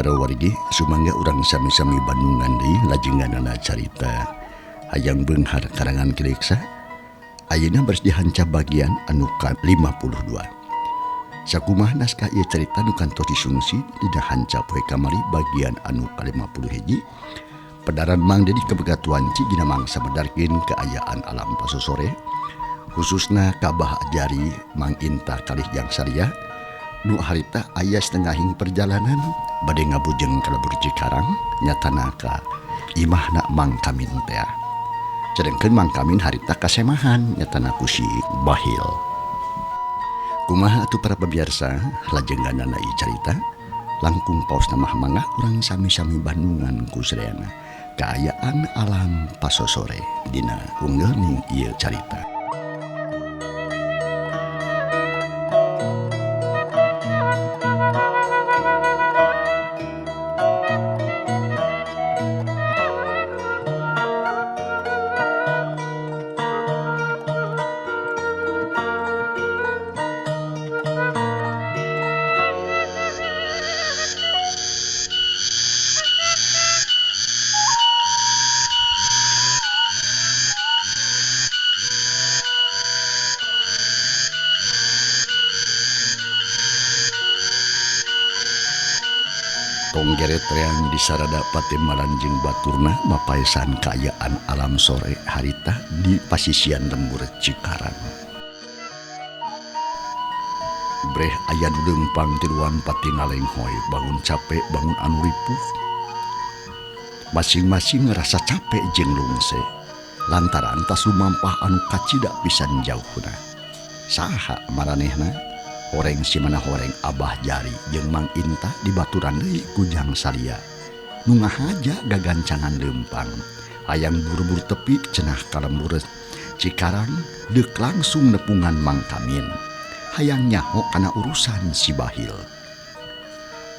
Para wargi, sumangga urang sami-sami Bandungan deui lajenganana carita Hayang Beunghar karangan Ki Reksa. Ayeuna baris dihanca bagian anu ka-52. Sakumaha naskah ieu carita nu kantos disungsi dina hanca poe kamari bagian anu ka-51. Pedaran Mang Dedi kabegatuan dina mangsa medarkeun kaayaan alam pasosore, khususna ka Abah Jari Mang Inta kalih Jang Saria nu harita aya setengahing perjalanan bade ngabujeng ka lembur Cikarang nyatana ka imahna Mang Kamin teh. Sedengkeun Mang Kamin harita kasemahan nyatana ku si Bahil. Kumaha atuh para pemirsa lajenganana ieu carita langkung paos mah mangga urang sami-sami bandungan ku sadayana kaayaan alam pasosore dina unggelning ieu carita. Tonggeret reang di sarada patimalan jeung baturna mapaesan kaayaan alam sore harita di pasisian lembur Cikarang. Breh aya nu leumpang tiluan pati ngalenghoy, bangun capek bangun anu ripuh. Masing-masing ngerasa capek jeung lungse lantaran tas lumampah anu kacida pisan jauhna. Saha maranehna? Horeng simana horeng Abah Jari jeung Mang Inta dibaturan deui ku Jang Saria. Nu ngahaja gagancangan leumpang, hayang buru-buru tepi cenah ka lembur Cikarang deuk langsung nepungan Mang Kamin. Hayang nyaho kana urusan si Bahil.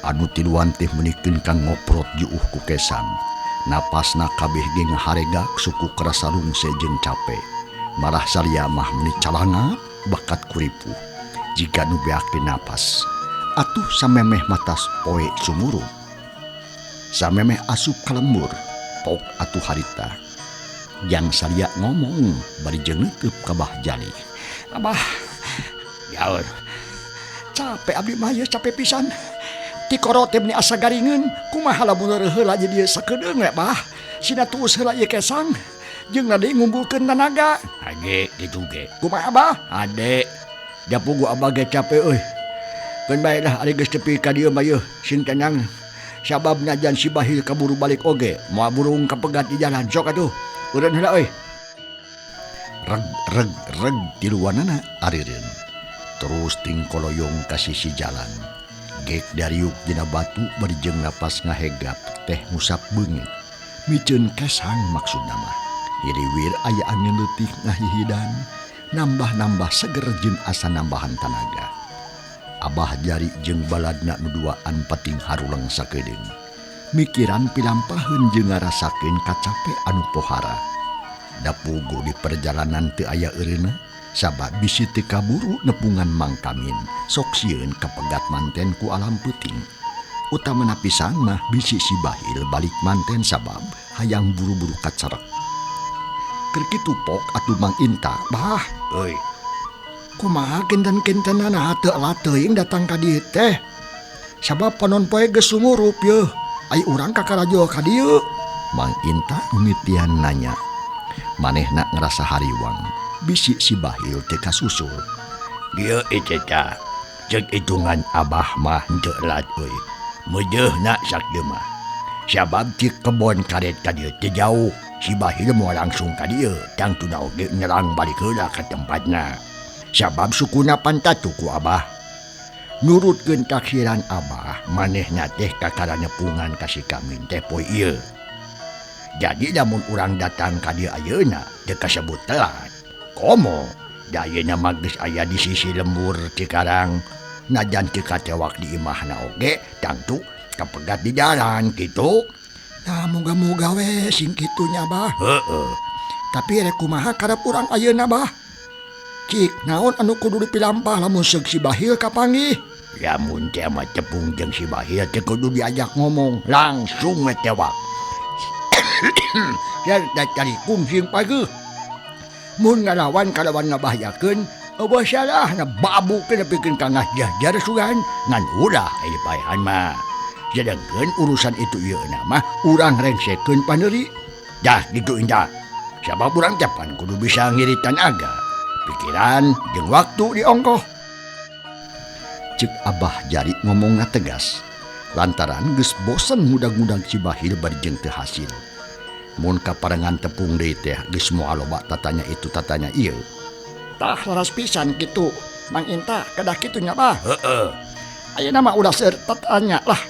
Anu tiluan teh meunikeun ka ngoprot juuh ku kesang. Napasna kabeh ge ngaharegak suku kerasa rungse jeung cape. Marah Saria mah meuni calangap bakat kuripuh. Jika nu beakeun napas atuh samemeh matas poe sumurup, samemeh asup ka lembur pok atuh harita. Jang Saria ngomong bari jeung neuteub ka Bah Jali. Abah, gaur capek abdi mah ieu, capek pisan. Tikoro teh meuni asa garingeun, kumaha lamun heula jadi sakedeung we bah. Sina tuus heula ieu kesang jeung deui ngumpulkeun tanaga. Age kitu ge. Kumaha bah? Ade. Japugu abah ge capek euy. Keun bae lah ari geus tepi ka dieu mah yeuh sing tenang. Sabab najan si Bahil kaburu balik oge, moal burung kapegat di jalan. Sok atuh, eureun heula euy. Reg reg reg tiluanana arireun. Terus tingkoloyong ka sisi jalan. Gek dariuk dina batu bari jeung napas ngahegap teh ngusap beungit. Miceun kesang maksudna mah. Hiriwir aya angin leutik ngahihidan. Nambah-nambah seger jeung asa nambahan tanaga. Abah Jari jeung baladna nu duaan pating haruleng sakedeung. Mikiran pilampaheun jeung ngarasakeun kacape anu pohara. Da puguh di perjalanan teu aya eureunna, sabab bisi teu kaburu nepungan Mang Kamin, sok sieun kapegat manten ku alam peuting. Utamana pisan mah bisi si Bahil balik manten sabab hayang buru-buru kacerek. Keur kitu pok atuh Mang Inta, bah euy. Kumaha kinten-kintenana teu teuing datang ka dieu teh. Sabab panon poe geus sumurup yeuh. Ai urang kakarajo ka dieu. Mang Inta mimitian nanya. Manehna ngerasa hariwang, bisi si Bahil teh kasusul. Dieu ieu jeung hitungan Abah mah henteu elat euy. Meujeuhna sakieu mah. Sabab ti kebon karet ka dieu teh jauh. Si Bahil moal langsung ka dieu, tangtuna oge nyerang balik heula ka tempatna. Sabab sukuna pantatu ku Abah. Nurutkeun taksiran Abah, manehna teh kakara nepungan ka si Kamin teh poe ieu. Jadi lamun urang datang ka dieu ayeuna teu kasebut telat. Komo, da ayeuna mah geus aya di sisi lembur Cikarang. Najan teu katewak di imahna oge, tangtu kapegat di jalan kitu. Nah, moga-moga we sing kitu nya bah. Heeh. Tapi rek kumaha karep urang ayeuna bah? Cik, naon anu kudu dipilampah lamun seug si Bahil kapanggih? Lamun teh mah tepung jeung si Bahil teh kudu diajak ngomong langsung we tewak. Serta cari sing pageuh. Mun ngalawan kalawan ngabahayakeun eueuh salahna babuk nepikeun ka ngahjahjar sugan ngan ulah aya dipaehan mah. Sedengkeun urusan itu ieu mah urang rengsekeun paneuri. Dah kitu indah. Sabab urang teh pan kudu bisa ngiritan aga. Pikiran jeung waktu diongkoh. Cek Abah Jari ngomongna tegas. Lantaran geus bosen ngudag-ngudag si Bahil bari jeung teu hasil. Mun kaparengan tepung deui teh geus moal loba tatanya itu tatanya ieu. Tah laras pisan kitu. Mang Inta kedah kitu nya bah. Heeh. Ayeuna mah ulah seueur tatanya lah.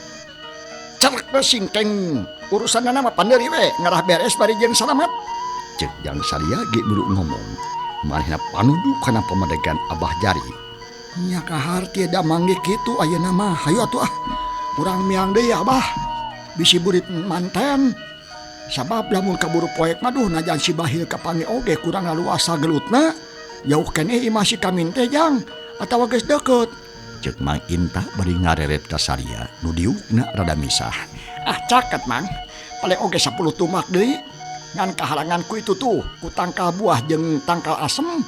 Cerek we singkeng urusanna mah paneuri we ngarah beres bari jeung salamat. Cek Jang Salia ge buru ngomong. Manehna panuju kana pamadegan Abah Jari. Nya kaharti da manggih kitu ayeuna mah hayu atuh ah. Urang miang deui Abah. Bisi burit manten. Sabab lamun kaburu poek mah duh najan si Bahil kapanggih oge kurang laluasa gelutna. Jauh keneh imah si Kamin teh Jang atawa geus deukeut. Cek Mang Inta bari ngareret ka Salia nu diukna rada misah. Ah caket Mang, paling oge 10 tumak deui. Ngan kahalangan ku itu tuh, ku tangkal buah jeung tangkal asem.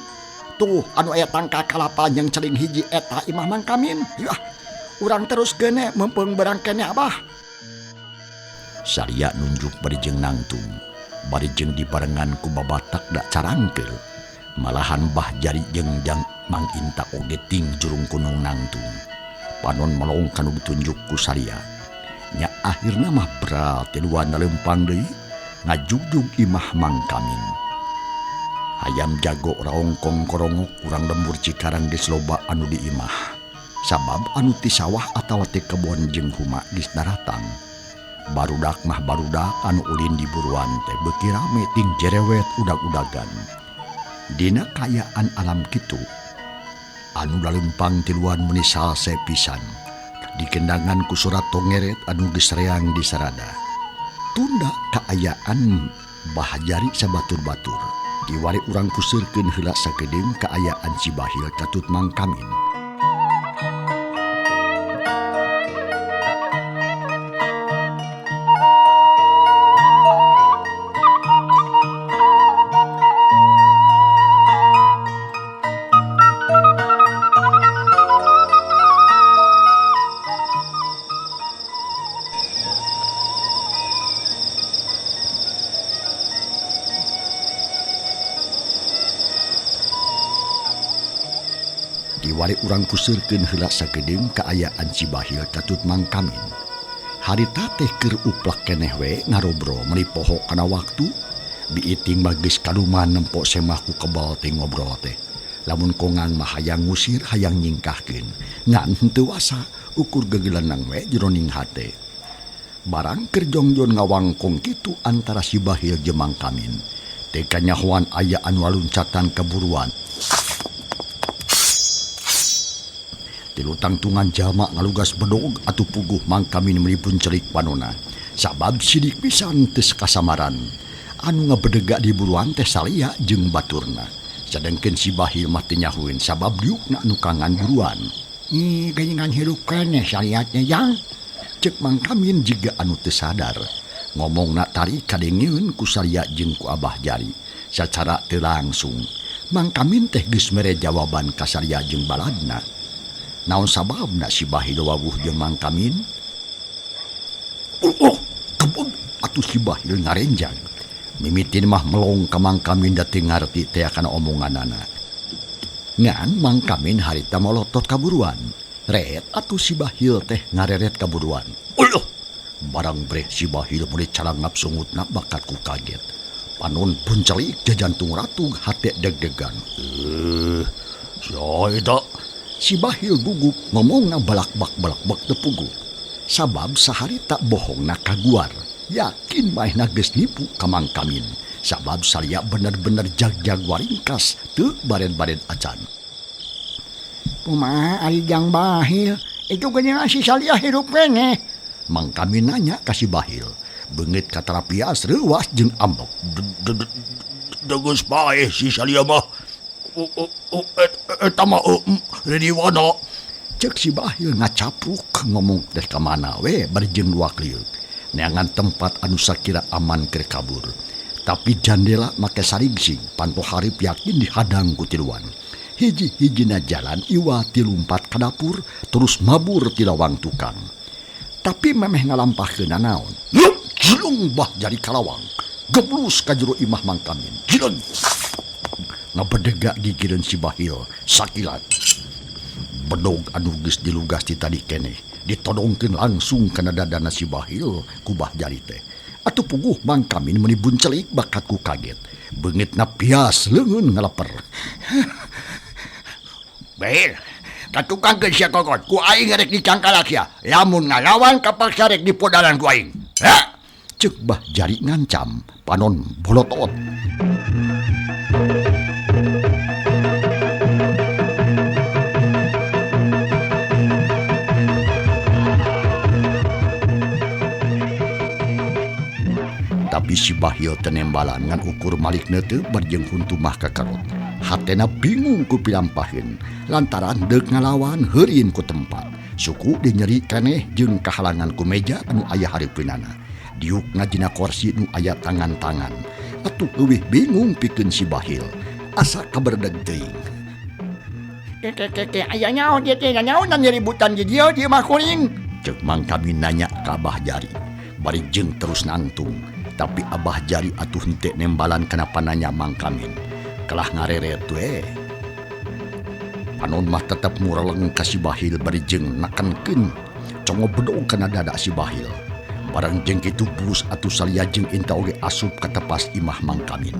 Tuh anu aya tangkal kalapa jeung celing hiji eta imah Mang Kamin. Yeuh ah, urang terus gene meumpeung berang keneh Abah. Salia nunjuk bari jeung nangtung, bari jeung dibarengan ku babatak da carangkeul. Malahan Bah Jari jeung Jang Mang Inta oge ting jurung kunung nangtung. Panon melong kanu ditunjuk ku Salia. Nya akhirna mah beral tiluan lempang deui ngajugjug imah Mang Kamin. Hayam jago raongkong korongok urang lembur Cikarang geus loba anu di imah. Sabab anu ti sawah atawa ti kebon jeung huma geus daratang. Barudak mah barudak anu ulin di buruan teh beuki rame ting jerewet udag-udagan. Dina kaayaan alam kitu anu lalempang tiluan meuni salse pisan. Dikendangan ku surat tongeret anu geus reang di sarada. Tunda kaayaan Bah Jari sabatur-batur. Kiwari urang kuseurkeun heula sakedeung kaayaan si Bahil katut Mang Kamin. Kiwari urang kuseurkeun heula sakedeung kaayaan si Bahil katut Mang Kamin. Harita teh keur uplak keneh we ngarobrol meuni poho kana waktu. Biiting mah geus kaluman nempo semah ku kebal teh ngobrol teh. Lamun kongang mah hayang ngusir hayang nyingkahkeun. Ngan henteu wasa ukur gegelenang we jeroning hate. Barang keur jongjon ngawangkong kitu antara si Bahil jeung Mang Kamin. Teh kanyahoan aya anu waluncatan kaburuan. Tilu tangtungan jalma ngalugas bedog atuh puguh Mang Kamin meuni puncelik panona. Sabab sidik pisan teu kasamaran. Anu ngabedega di buruan teh Salia jeung baturna. Sadengkeun si Bahil mah teu nyahueun sabab diukna nu kangan buruan. Ih, geuningan hirup keneh Salia teh Jang. Cek Mang Kamin jiga anu teu sadar. Ngomongna tari kadengeun ku Salia jeung ku Abah Jari. Sacara teu langsung. Mang Kamin teh geus mere jawaban ka Salia jeung baladna. Naon sababna si Bahil wawuh jeung Mang Kamin? Oh, kebeg atuh si Bahil ngarenjang. Mimitin mah melong ka Mang Kamin da teu ngarti teh kana omonganana. Ngan Mang Kamin harita molotot kaburuan. Ret atuh si Bahil teh ngareret kaburuan. Uluh, barang breh si Bahil meuni calangap sungutna bakat ku kaget. Panon puncelik jajantung ratug hate deg-degan. Sia eta. Si Bahil gugup ngomongna balakbak-balakbak teu puguh. Sabab saharita bohongna kaguar. Yakin maehna geus nipu ka Mang Kamin. Sabab Salia bener-bener jag-jag waringkas teu baren-baren acan. Kumaha ari Jang Bahil? Itu geuningan si Salia hirup keneh. Mang Kamin nanya ka si Bahil. Beungeut katarapias reuwas jeung ambek. Geus paeh si Salia mah. Eta mah Rediwana. Cek si Bahil ngacapruk ngomong teh ka mana we bari jeung luak-lieuk. Neangan tempat anu sakira aman keur kabur. Tapi jandela make sarigsing panto hareup yakin dihadang ku tiluan. Hiji-hijina jalan iwa tilumpat ka dapur terus mabur ti lawang tukang. Tapi memeh ngalampahkeun nanaon. Yup, jelung bah jari kalawang. Geblus ka jero imah Mang Kamin. Jileun. Ngabedega gigireun si Bahil sakilat. Bedog anu geus dilugas ti tadi keneh ditodongkeun langsung kana dadana si Bahil ku bah jari teh. Atuh puguh Mang Kamin meuni buncelik bakat ku kaget. Beungitna pias leungeun ngaleper. Bahil, katukangkeun sia kokot ku aing rek dicangkalak sia. Lamun ngalawan kapaksa rek dipodaran ku aing. Ha! Ceuk bah jari ngancam panon bolotot. Tapi si Bahil tenembalan ngan ukur malik neuteup barjeng huntu mah kakarot. Hatena bingung ku pilampaheun lantaran deuk ngalawan heurin ku tempat. Suku dinyeri keneh jeung kahalangan ku meja anu aya hareupeunana. Diuk ngajina korsi nu aya tangan-tangan. Atuh leuwih bingung pikeun si Bahil. Asa kaberdeg teuing. Keke aya nyaho dia teh nyaho nyeributan di dieu di imah kuring. Ceuk Mang Kamin nanya ka Abah Jari. Bari jeung terus nangtung. Tapi Abah Jari atuh henteu nembalan kana pananya Mang Kamin. Kalah ngareret we. Panon mah tetep mureleng ka si Bahil bari jeung nekenkeun congo bedog kana dada si Bahil. Barang jeung kitu bulus atuh salia jeung Inta oge asup ka tepas imah Mang Kamin.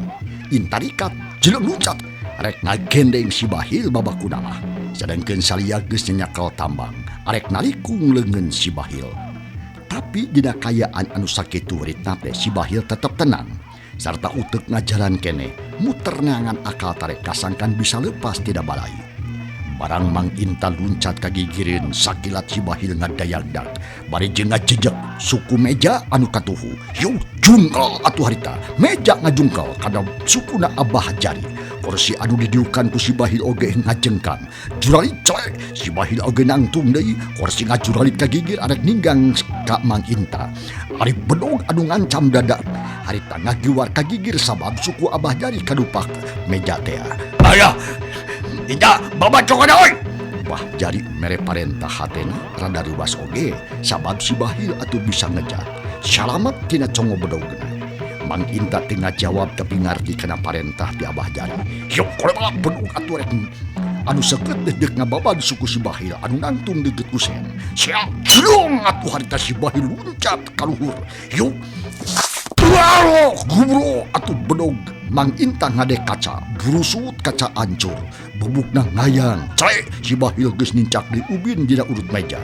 Inta rikat jeleng luncat rek ngagendeng si Bahil babakuna mah. Sadengkeun salia geus nyenyakal tambang arek nalikung leungeun si Bahil. Tapi dina kayaan anu sakitu ritna teh si Bahil tetep tenang sarta uteuk ngajalan keneh muter neangan akal tarek kasangkan bisa lepas tidak balai. Barang Mang Inta luncat ka gigireun sakilat si Bahil ngadayagdag bari jeung ngajejek suku meja anu katuhu. Yeuh jungkal atuh harita meja ngajungkal kana sukuna Abah Jari. Kursi anu didiukan ku si Bahil oge ngajengkang. Juralit coe si Bahil oge nangtung deui kursi ngajuralit ka gigir arek ninggang ka Mang Inta. Ari bedog anu ngancam dada harita ngagiwar ka gigir sabab suku Abah Jari kadupak meja teh. Ayah Inta babat cokona oi. Bah Jari mere parentah hatena rada ruas oge sabab si Bahil atuh bisa ngejat. Salamet tina congo bedogna. Mang Inta teu ngajawab tapi ngarti kana parentah ti Abah Jari. Hyuk kolebak bedog atuh rek anu seukeut deuk ngababad suku si Bahil anu nangtung deukeut ku sen. Siap jelung atuh harita si Bahil luncat ka luhur. Hyuk Wow, gubro atuh bedog Mang Inta ngadek kaca, burusut kaca ancur, bubukna ngayang, cele si Bahil geus nincak di ubin dina urut meja.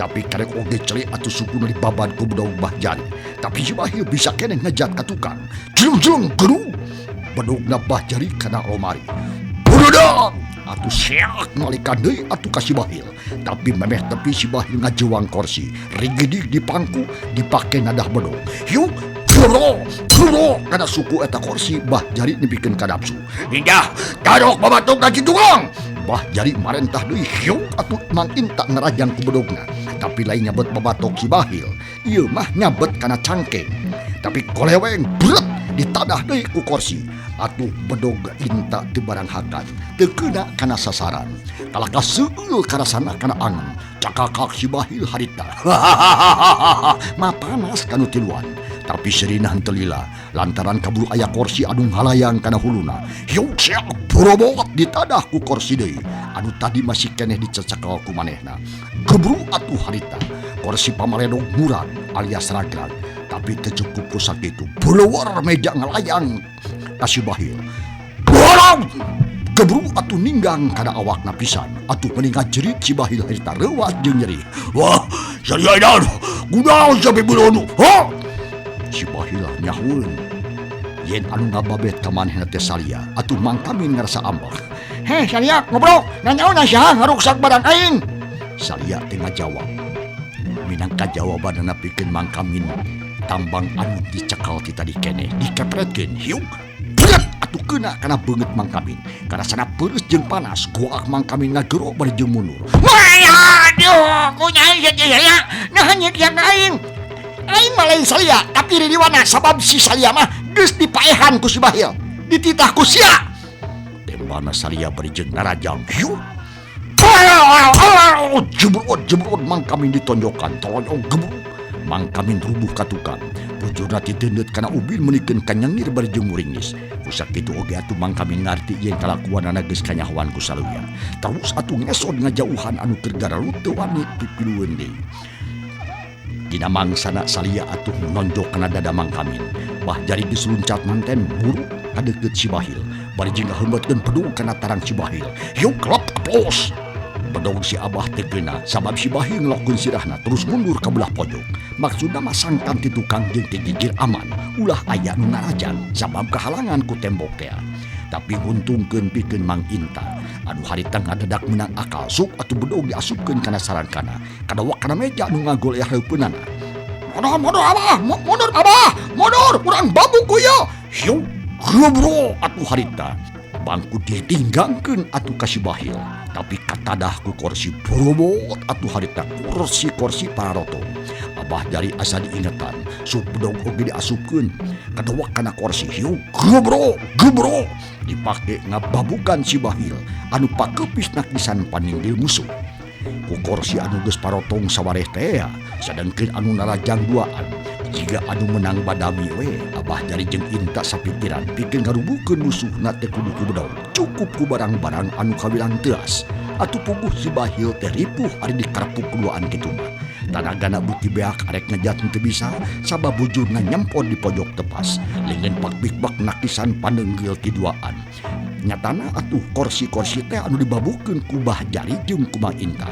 Tapi karek oge cele atuh sukuna dibabad ku bedog Bah Jari. Tapi si Bahil bisa keneh ngejat ka tukang. Jelung-jelung gerug bedogna Bah Jari kana lomari. Burudak atuh siak nalikan deui atuh ka si Bahil. Tapi memeh tepi si Bahil ngajewang korsi, rigidig di pangku dipake nadah bedog. Yuk Bro, bro, kana suku eta korsi Bah Jari nepikeun ka nafsu. Indah, tarok babatuk ka tukang. Bah Jari marentah deui hiuk atuh Mang Inta ngarajang ku bedogna. Tapi lain nyabet babatok si Bahil. Ieu mah nyabet kana cangkeng. Tapi koleweng bret ditadah deui ku korsi. Atuh bedog Inta teu barang hakan, teu keuna kana sasaran. Kalah kaseueul karasana kana angen. Cakakak si Bahil harita. Ma panas kanu tiluan. Tapi serinah henteu lila lantaran kaburu aya korsi anu ngalayang kana huluna. Hiuk siak borobot ditadah ku korsi deui anu tadi masih keneh dicecekel ku manehna. Gebru atuh harita korsi pamaledog murag alias ragrag. Tapi teu cukup ku sakitu blower meja ngalayang ka si Bahil. Borong gebru atuh ninggang kana awakna pisan. Atuh meni ngajerit si Bahil harita reuas jeung nyeri. Wah, sariadan kunaon sampe beulonu? Ha? Si Bahil nyahueun yen anu ngababet ka manehna teh salia. Atuh Mang Kamin ngarasa ambek. Heh salia ngobrol nanyaon saha ngaruksak barang aing. Salia teh ngajawab. Minangka jawabanna pikeun Mang Kamin tambang anu dicekal ti tadi keneh dikepretkeun hiuk. Bret atuh keuna kana beungeut Mang Kamin. Karasana peureus jeung panas, goak Mang Kamin ngagero bari jeung mundur. Aduh, kunyai ya, nah yang aing. Aing mah lain Salia, tapi ririwana sabab si Salia mah geus dipaehan ku si Bahil, dititah ku sia. Tembana Salia bari jeung narajang. Hiu. Jebrot jebrot Mang Kamin ditonjokan, tolong gebruk. Mang Kamin rubuh ka tukang. Bujurna titendeut kana ubin meunikeun kanyengir bari jeung muringis. Ku sakitu oge atuh Mang Kamin ngarti yen kalakuanana geus kanyahoan ku Saluya. Terus atuh ngesod ngajauhan anu keur garalut teu wani pipilueun deui. Dina mangsana Salia atuh nonjok kana dada Mang Kamin. Bah jari geus luncat manten buru ka deukeut si Bahil. Bari jeung ngaheumbeutkeun pedung kana tarang si Bahil. Hiu klep keplos. Bedog si Abah teu keuna sabab si Bahil ngelokeun sirahna terus mundur ka belah pojok. Maksudna mah sangkan ti tukang jeung ti gigir aman, ulah aya nu narajang sabab kahalangan ku tembok teh. Tapi nguntungkeun pikeun Mang Inta. Anu harita ngadadak meunang akal sok atuh bedog diasupkeun kana sarangkana. Kadawak kana meja nu ngagoleh hareupeunana. Mundur, mundur Abah, mundur Abah, mundur, urang babuk ku ieu. Hiu, gebro atuh harita. Bangku ditinggangkeun atuh ka si Bahil. Tapi katadah ku kursi borobot atuh harita kursi-kursi pararotong. Abah jari asa diingetan, sup bedog oge diasupkeun. Kadawak kana kursi hiu, gebro, gebro. Dipake ngababukan si Bahil anu pakepis nakisan paninggil musuh. Ku kursi anu geus parotong sawareh teh, sadengkeun anu narajang duaan. Jiga anu menang badami we, Abah jari jeung Inta sapikiran pikeun ngarubukeun musuhna teh kudu ku bedog. Cukup ku barang-barang anu kawilang teuas. Atuh puguh si Bahil teh ripuh ari dikarepuk duaan kitu mah. Tanagana beuki beak arek ngejat teu bisa sabab bujurna nyempon di pojok tepas. Leungeun pakbikbak nakisan panenggil ti duaan. Nyatana atuh kursi-kursi teh anu dibabukeun ku Bah Jari jeung ku Mang Inta.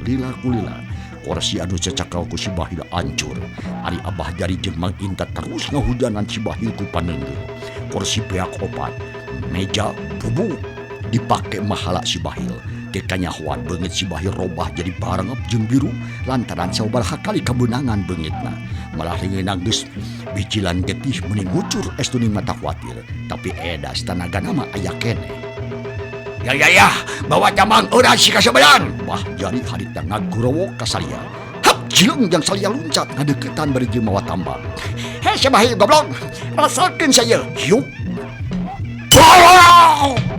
Lila kulila kursi anu cecakal ku si Bahil ancur. Ari Abah Jari jeung Mang Inta terus ngahujanan si Bahil ku panenggel. Kursi beak opat, meja bubuk dipake mahala si Bahil. Kekanyahoan beungeut si Bahil robah jadi barengep jeung biru lantaran sababaraha kali kabeunangan beungeutna. Malah leungeunna geus bicilan getih meuning ngucur estuning mata kuatir. Tapi edas tanagana mah aya keneh. Ya ya ya, bawa tambang eureun si kasebelan. Bah jari harita ngagorowok ka Salia. Hap jileung jeung Salia luncat ngadeuketan bari jeung mawa tambang. Heh si Bahil goblok, rasakeun saya. Hiu.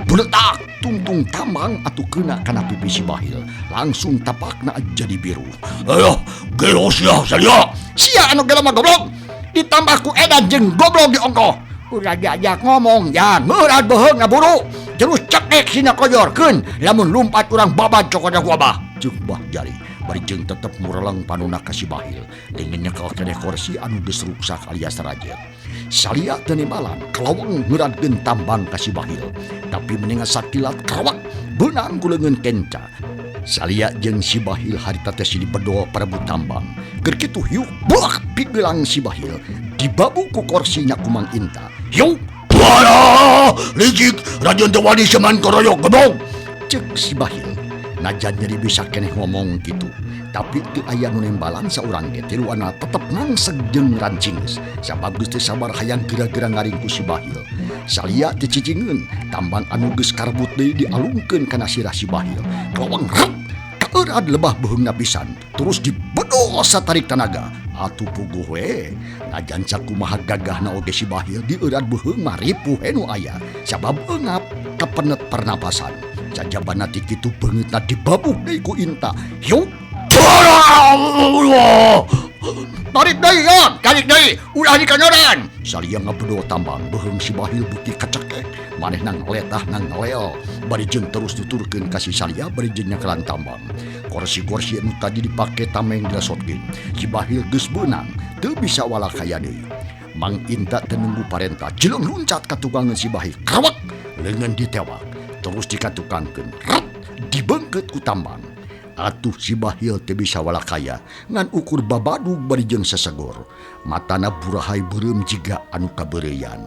Beletak tungtung tambang atuh keuna kana pipi si Bahil. Langsung tapakna jadi biru. Ayo, gelo sia Salia. Sia anu gelo mah goblok. Ditambah ku edan jeung goblok di ongkoh. Ulah diajak ngomong ya, ngeurat beuheung ngaburu. Terus cekek sina kojorkeun, lamun lumpat urang babad cokoda ku Abah. Ceuk Bah Jari bari jeung tetep mureleng panona ka si Bahil. Leungeun nyekel keneh kursi anu geus ruksak alias rajet. Salia teu nimbalan, kelaweng ngeuratkeun tambang ka si Bahil. Tapi mendingan sakilat kerawak beunang ku leungeun kenca. Salia jeung si Bahil harita teh silih bedol parebut tambang. Keur kitu hiuk buak pigelang si Bahil dibabu ku korsina ku Mang Inta. Hiuk, walah, licik, rajin teu wani seman koroyok goblok. Ceuk si Bahil. Najan nyeri bisa keneh ngomong kitu. Tapi teu aya nu nembalan saurang ge tiluanna tetep ngangseg jeung rancingeus. Sabab geus teu sabar hayang geura-geura ngaringku si Bahil. Salia teu cicingeun, tambang anu geus karebut deui dialungkeun kana sirah si Bahil. Kelawang rep kaeurad lebah beuheungna pisan, terus dibedol satarik tanaga. Atuh puguh we, najan sakumaha gagahna oge si Bahil dieurat beuheung mah ripuh we nu aya. Sabab eungap kapenet pernapasan. Sajabana ti kitu beungeutna dibabuk deui ku Inta. Hiu. Tarik deui ya, tarik deui, ulah dikanyoran. Salia ngabedol tambang beuheung si Bahil beuki kacekek, manehna ngaletah nang ngalel. Bari jeung terus tuturkeun ka si Salia bari jeung nyekelan tambang. Kursi-kursi anu tadi dipake tameng dilasotkeun. Si Bahil geus beunang, teu bisa walakaya deui. Mang Inta teu nunggu parenta, jileung luncat ka tukangeun si Bahil. Krawak, leungeun ditewak. Terus dikatukangkeun, ret dibengket ku tambang. Atuh si Bahil teu bisa walakaya, ngan ukur babadug bari jeung sesegor. Matana burahai beureum jiga anu kabeureuyan.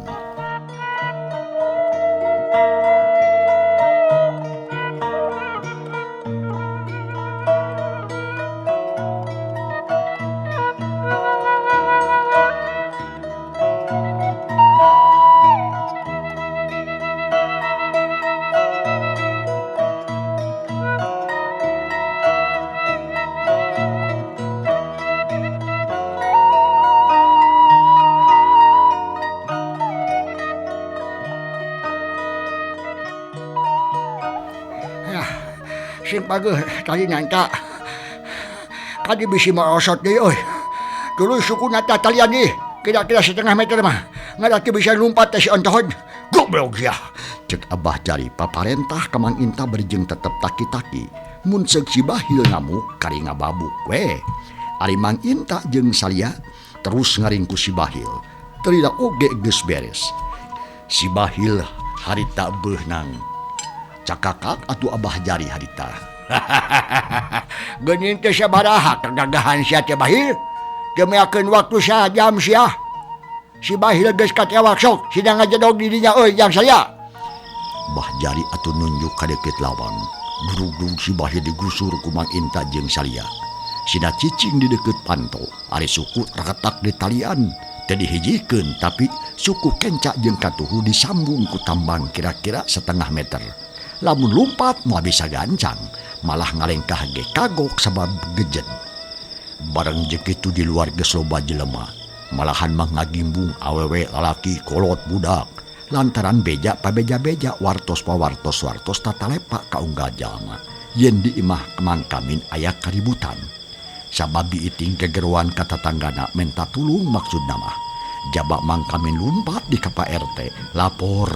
Sing pageuh tadi nanta. Kadi bisi merosot deui euy. Tuluy sukuna tatalian deui. Kira-kira setengah meter mah. Ngarah teu bisa lumpat teh si ontohod. Goblok sia. Cek Abah Jari paparentah ka Mang Inta bari jeung tetep taki-taki. Mun seuk si Bahil ngamuk kari ngababuk we. Ari Mang Inta jeung Salia terus ngaringku si Bahil. Teu lila oge geus beres. Si Bahil harita beunang. Cakakak atuh Abah Jari harita. Geuning teh sabaraha kagagahan sia teh Bahil. Teu meakeun waktu sajam sia. Si Bahil geus katewak sok sidang ngajedog di dinya euy jang saya. Bah Jari atuh nunjuk ka deukeut lawang. Gurug-gurug si Bahil digusur ku Mang Inta jeung Salia. Sina cicing di deukeut panto, ari suku reketak di talian. Teu dihijikeun tapi suku kenca jeung katuhu disambung ku tambang kira-kira setengah meter. Lamun lumpat moal bisa gancang, malah ngalengkah ge kagok sabab gejed. Bareng jeung kitu di luar geus loba jelema. Malahan mah ngagimbung awewe lalaki kolot budak. Lantaran beja pabeja-beja wartos pawartos wartos tatalepa ka unggal jalma. Yen di imah Mang Kamin aya kaributan. Sabab diiting kegeruan ka tatanggana menta tulung maksudna mah. Jaba Mang Kamin lumpat di ka Pak RT lapor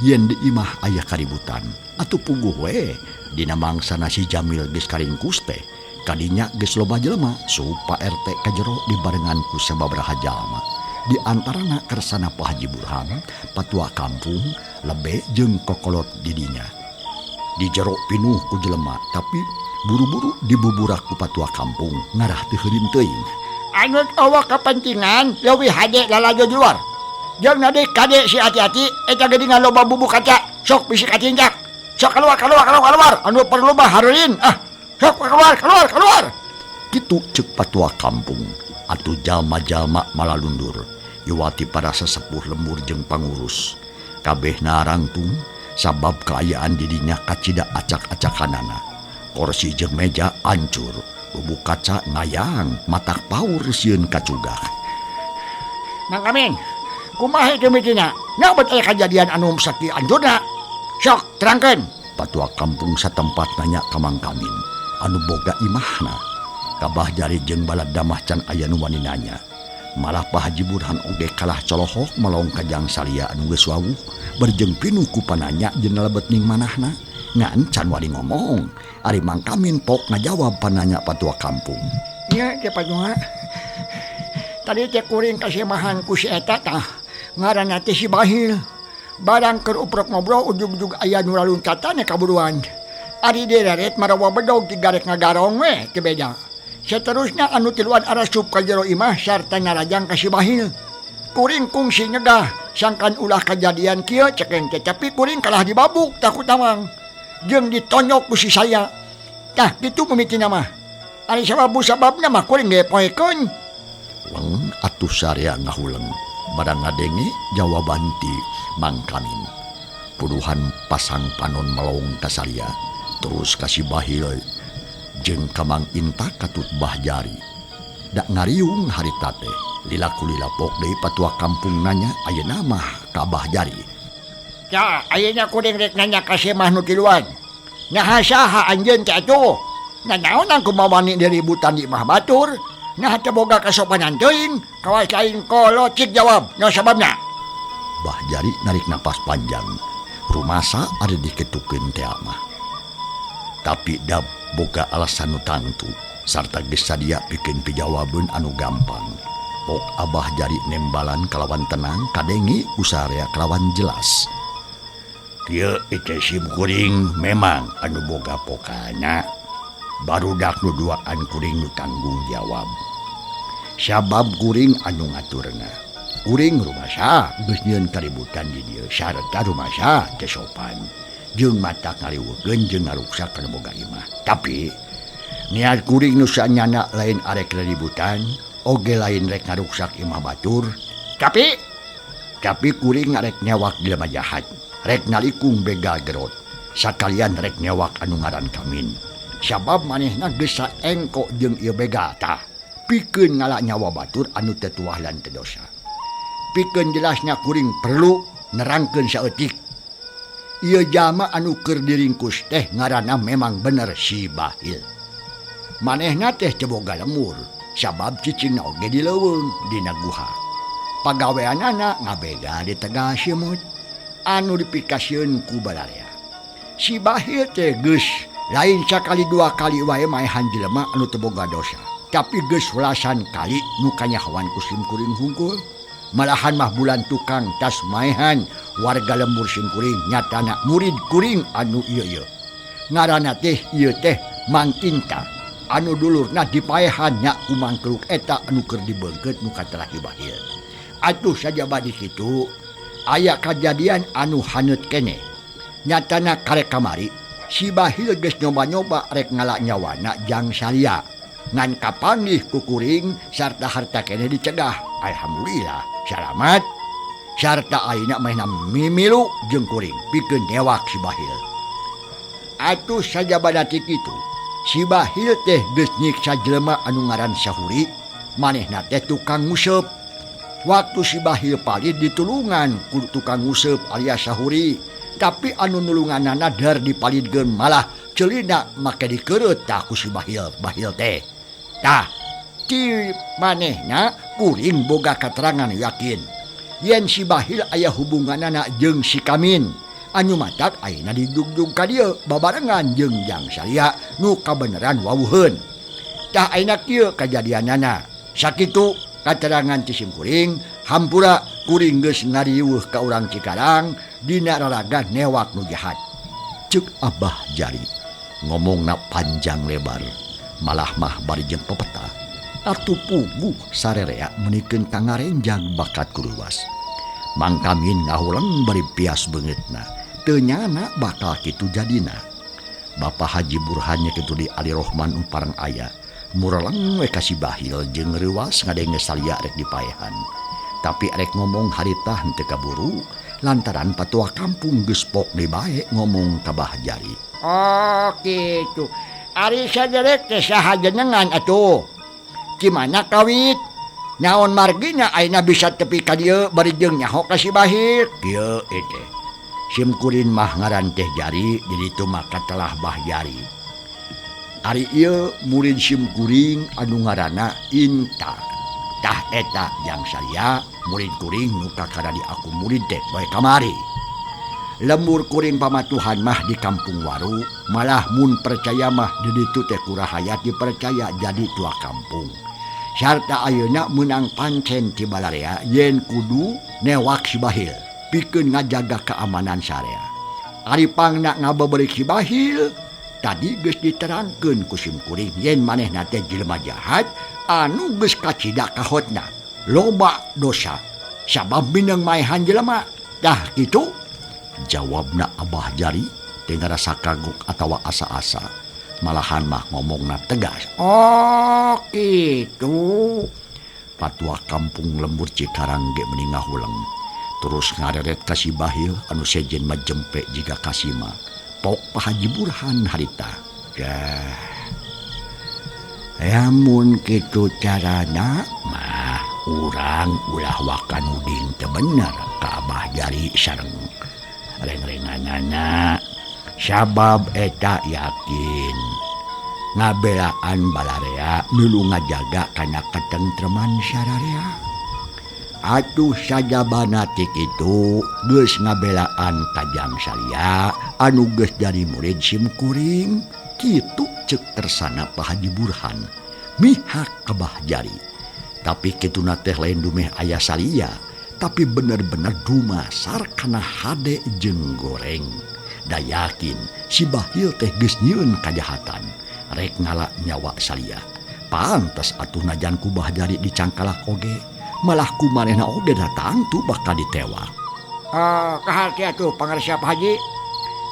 yen di imah aya kaributan. Atuh puguh we dina mangsana si Jamil geus karingkus teh. Kadinya geus loba jelema sup Pak RT ka jero dibarengan ku sababaraha jalma. Di antarana kersana Pak Haji Burhan, patua kampung, lebe jeung kokolot didinya. Di jero pinuh ku jelema tapi buru-buru dibuburak ku patua kampung ngarah teu heurin teuing. Anu awak kapentingan leuwih hade lalajo di luar. Jeung nade kade si hati-hati eta geuningan loba bubuk kaca sok bisi katincak. Sok keluar keluar keluar keluar anu perlu mah hareurin ah. Sok keluar keluar keluar. Kitu ceuk patua kampung. Atuh jalma-jalma malalundur. Iwati para sesepuh lembur jeung pangurus. Kabehna rangtung sabab kaayaan didinya kacida acak-acakanana. Kursi jeung meja ancur, bubuk kaca ngayang, matak paur sieun kacugah. Mang Kamin, kumaha teu mitina? Naon aya kajadian anu sakieu ancurna? Sok terangkeun. Patua kampung satempat nanya ka Mang Kamin anu boga imahna. Kabah Jari jeung balad damah can aya nu wani nanya. Malah Pak Haji Burhan oge kalah colohok melong ka jang Salia anu geus wawuh berjeng pinuh ku pananya jeung lebet ning manahna. Ngan can wani ngomong. Ari Mang Kamin pok ngajawab pananya patua kampung. Nya teh patua. Tadi teh kuring kasemahan ku si eta tah. Ngaranna teh si Bahil. Barang keur uprok ngobrol ujug-ujug aya nu laluncatan kaburuan. Ari direret marawa bedog tigarek ngagarong we teu beda. Seterusnya anu tiluan arasup ka jero imah sarta narajang ka si Bahil. Kuring kungsi nyegah sangkan ulah kajadian kieu cekeng teh tapi kuring kalah dibabuk takut tamang. Jeung ditonyok ku si saya. Tah kitu mimitina mah. Ari sababu sababna mah kuring ge poekeun. Leng atuh sarea ngahuleng. Barang ngadenge jawaban ti Mang Kamin. Puluhan pasang panon melong ka Salia terus ka si Bahil jeung ka Mang Inta katut Bah Jari. Dak ngariung harita teh lila kulila pok deui patua kampung nanya ayeuna mah ka Bah Jari. Ya, ayeuna kuring rek nanya ka si Mah nu tiluan. Naha saha anjeun teh atuh? Nanaonan kumaha wani diributan di imah batur? Nah teu boga kasopanan teuing, kawas lain kolot cik jawab, naon sababna? Bah Jari narik napas panjang. Rumasa ari diketukeun teh mah. Tapi da boga alasan nu tangtu sarta geus sadia pikeun pijawabeun anu gampang. Pok Abah Jari nembalan kalawan tenang kadenge ku sarea kalawan jelas. Kieu ieu sim kuring memang anu boga pokana. Barudak nu duaan kuring nu tanggung jawab. Sabab kuring anu ngaturna. Kuring rumasa geus nyieun kaributan di dieu sarta rumasa teu sopan. Jeung mata ngariweukeun jeung ngaruksak kana boga imah. Tapi niat kuring nu sanyana lain arek riributan, oge lain rek ngaruksak imah batur. Tapi kuring arek nyawak jelema jahat, rek nalikung begal gerot. Sakalian rek nyawak anu ngaran Kamin. Sabab manehna geus saengko jeung ieu begal tah. Pikeun ngala nyawa batur anu teu tuah lan teu dosa. Pikeun jelasnya kuring perlu nerangkeun saeutik. Ieu jalma anu keur diringkus teh ngaranna memang bener si Bahil. Manehna teh teu boga lemur sabab cicingna oge di leuweung dina guha. Pagaweanana ngabega di Tegal Simut anu dipikasieun ku balarea. Si Bahil teh geus lain sakali dua kali wae maehan jelema anu teu boga dosa, tapi geus welasan kali nu kanyahoan ku simkuring hungkul. Malahan mah bulan tukang tas maehan warga lembur simkuring nyatana murid kuring anu ieu ieu. Ngaranna teh ieu teh Mang Inta anu dulurna dipaehan nya ku mangkluk eta anu keur dibeungkeut nu katelah Bahil. Atuh sajaba di kitu aya kajadian anu haneut keneh. Nyatana karek kamari si Bahil geus nyoba-nyoba rek ngala nyawana jang salia. Ngan kapanggih ku kuring sarta harta keneh dicegah. Alhamdulillah salamat. Sarta ayeuna manehna mimilu jeung kuring pikeun newak si Bahil. Atuh sajabana ti kitu si Bahil teh geus nyiksa jelema anu ngaran Sahuri, manehna teh tukang nguseup. Waktu si Bahil palid ditulungan ku tukang nguseup alias Sahuri, tapi anu nulunganana der dipalidkeun malah ceulina make dikeureut tah ku si Bahil. Bahil teh tah ti manehna kuring boga katerangan yakin yen si Bahil aya hubunganana jeung si Kamin anu matak ayeuna dijugjug ka dieu babarengan jeung Jang Salia nu kabeneran wawuheun. Tah ayeuna kieu kajadianana. Sakitu katerangan ti simkuring, hampura kuring geus ngariweuh ka urang Cikarang dina raraga newak nu jahat. Ceuk Abah Jari ngomongna panjang lebar malah mah bari jeung pepeta. Atuh puguh sarerea meunikeun kangarenjang bakat kuruwas. Mang Kamin ngahuleng bari pias beungeutna. Teu nyana bakal kitu jadina. Bapak Haji Burhan nya kitu di Ali Rohman parang aya. Mureleng we ka si Bahil jeung reuwas ngadenge salia rek dipaehan. Tapi rek ngomong harita henteu kaburu lantaran patua kampung geus pok deui bae ngomong ka Bah Jari. Oh kitu. Ari saderek teh saha jenengan atuh? Cimana kawit? Naon margina ayeuna bisa tepi ka dieu bari jeung nyaho ka si Bahil? Kieu teh. Simkuring mah ngaran teh Jari jadi itu maka telah Bah Jari. Ari ieu murid simkuring anu ngaranna Inta. Tah eta Jang Salia murid kuring nu kakara di aku murid teh bae kamari. Lembur kuring pamatuhan mah di kampung Waru, malah mun percaya mah di ditu teh kurahayat dipercaya jadi tua kampung. Sarta ayeuna meunang pancen ti balarea yen kudu newak si Bahil pikeun ngajaga keamanan sarea. Ari pangna ngabeberik si Bahil tadi geus diterangkeun ku simkuring yen manehna teh jelema jahat anu geus kacida kahotna loba dosa sabab mineng maehan jelema. Tah kitu jawabna Abah Jari teu ngarasa kagok atawa asa-asa, malahan mah ngomongna tegas. Oh kitu. Patua kampung lembur Cikarang ge meuni ngahuleng terus ngareret ka si Bahil anu sejen mah jempe jiga kasima. Pok Pak Haji Burhan harita. Dah. Lamun kitu carana mah urang ulah wakan uding teu bener ka Abah Jari sareng reng-renganana sabab eta yakin ngabelaan balarea milu ngajaga kana katentreman sararea. Atuh sajabana ti kitu geus ngabelaan ka Jang Salia anu geus jadi murid simkuring. Kitu ceuk tersana Pak Haji Burhan mihak ka Bah Jari. Tapi kituna teh lain dumeh aya salia, tapi bener-bener dumasar kana hade jeung goreng. Da yakin si Bahil teh geus nyieun kajahatan rek ngala nyawa salia. Pantes atuh najan ku Bah Jari dicangkalak oge, malah ku manehna oge datang tu bakal ditewak. Kaharti atuh pangarsa Pak Haji.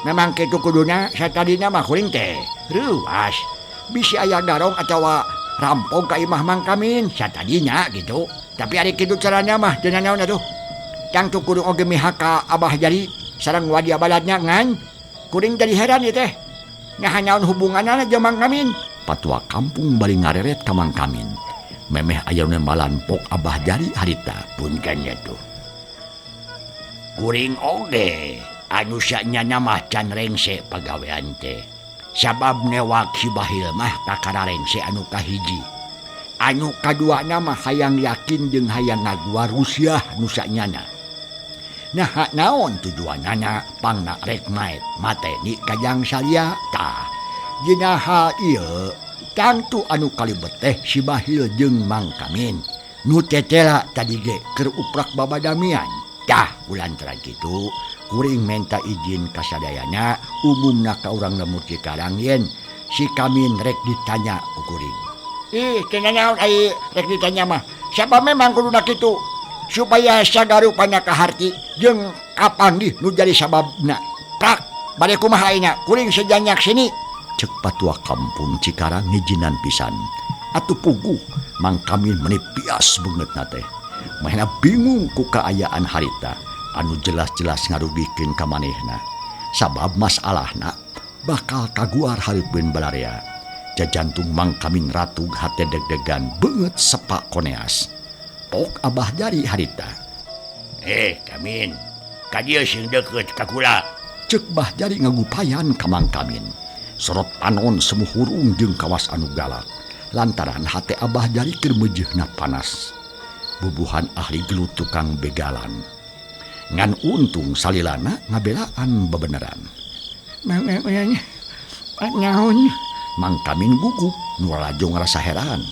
Memang kitu kuduna satadina mah kuring teh reuas. Bisi aya garong atawa rampok ka imah Mang Kamin satadinya gitu. Tapi ari kitu carana mah teu nanaon atuh. Tangtu kudu oge mihak ka Abah Jari sareng wadia baladnya ngan kuring jadi heran ieu teh. Naha naon hubunganana jeung Mang Kamin? Patua kampung bari ngareret ka Mang Kamin. Memeh aya nu nembalan pok Abah Jari harita. Punten nya tuh. Kuring oge Anu sanyana mah can rengse pagawean teh. Sabab newak si Bahil mah kakara rengse anu kahiji. Anu kaduana mah hayang yakin jeung hayang ngaguar Rusiah nu sanyana. Nah naon tujuanana pangna rek maet mateni kajang salia tah. Dina hal ieu tangtu anu kalibet teh si Bahil jeung Mang Kamin. Nu tetela tadi ge keur uprak babadamian. Tah kulantaran kitu kuring menta izin kasadayana umumna ka urang lembur Cikarang yen si Kamin rek ditanya ku kuring. Ih, teu nanaon ai rek ditanya mah. Sabab memang kuduna kitu supaya sagarupana kaharti jeung kapanggih nu jadi sababna. Prak, bade kumaha ayeuna kuring sejanyak sini. Cek patua kampung Cikarang ngijinan pisan. Atuh puguh Mang Kamin meni pias beungeutna teh. Manehna bingung ku kaayaan harita anu jelas-jelas ngarugikeun ka manehna. Sabab masalahna bakal kaguar hareupeun balarea. Jajantung Mang Kamin ratug hate deg-degan beungeut sepak koneas. Pok Abah Jari harita. Kamin, ka dieu sing deukeut ka kula. Ceuk Bah Jari ngagupayan ka Mang Kamin. Sorot panon semu hurung jeung kawas anu galak. Lantaran hate Abah Jari keur meujeuhna panas. Bubuhan ahli gelut tukang begalan. Ngan untung salilana ngabelaan bebeneran. Naon? Mang Kamin gugup nu lalajo ngarasa heran.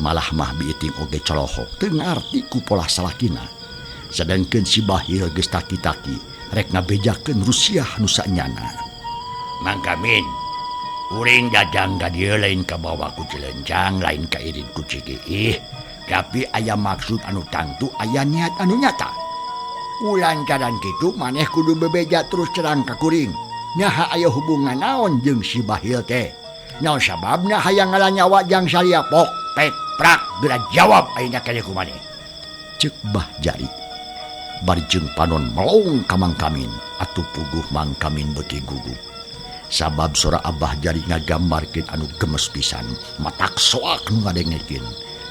Malah mah biiting oge colohok teu ngarti ku polah salakina. Sedengkeun si Bahil geus taki-taki rek ngabejakeun Rusiah nu sanyana. Mang Kamin, kuring dadang ka dieu lain kabawa ku cilencang, lain kairid ku cikiih, tapi aya maksud anu tangtu, aya niat anu nyata. Kulantaran kitu maneh kudu bebeja terus terang ka kuring. Naha aya hubungan naon jeung si Bahil teh? Naon sababna hayang ngalanyawa jang salia pok pek prak geura jawab ayeuna keneh ku maneh. Ceuk Bah Jari. Bari jeung panon melong ka Mang Kamin, atuh puguh Mang Kamin beuki gugup. Sabab sora Abah Jari ngagambarkeun anu gemes pisan, matak soak nu ngadengekeun.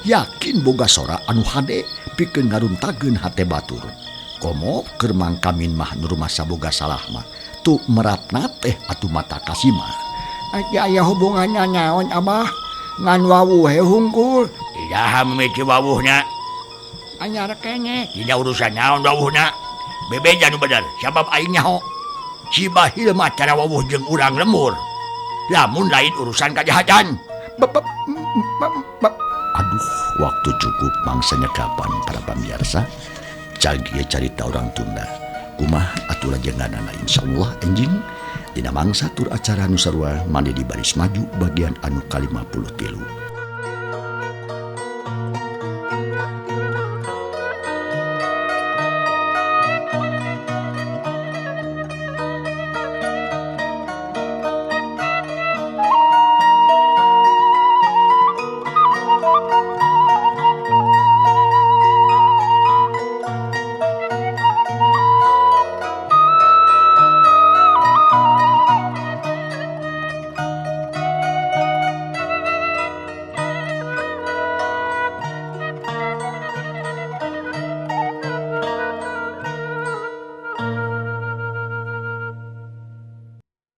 Yakin boga sora anu hade pikeun ngaruntageun hate batur. Komo keur Mang Kamin mah nu rumasa boga salah mah, tu meratna teh atuh mata kasima. Aya hubunganna naon Abah? Ngan wawuh he hungkul. Tidak mimiti wawuhna. Anyar keneh. Tidak urusan naon wawuhna. Bebeja nu bener, sabab aing nyaho. Si Bahil mah cara wawuh jeung urang lembur. Lamun lain urusan kajahatan. Aduh, waktu cukup mangsanya kapan para pemirsa. Cag ieu carita urang tunda. Kumaha atuh lajenganana insyaallah enjing. Dina mangsa tur acara nu sarua mandi di baris maju bagian anu ka-53.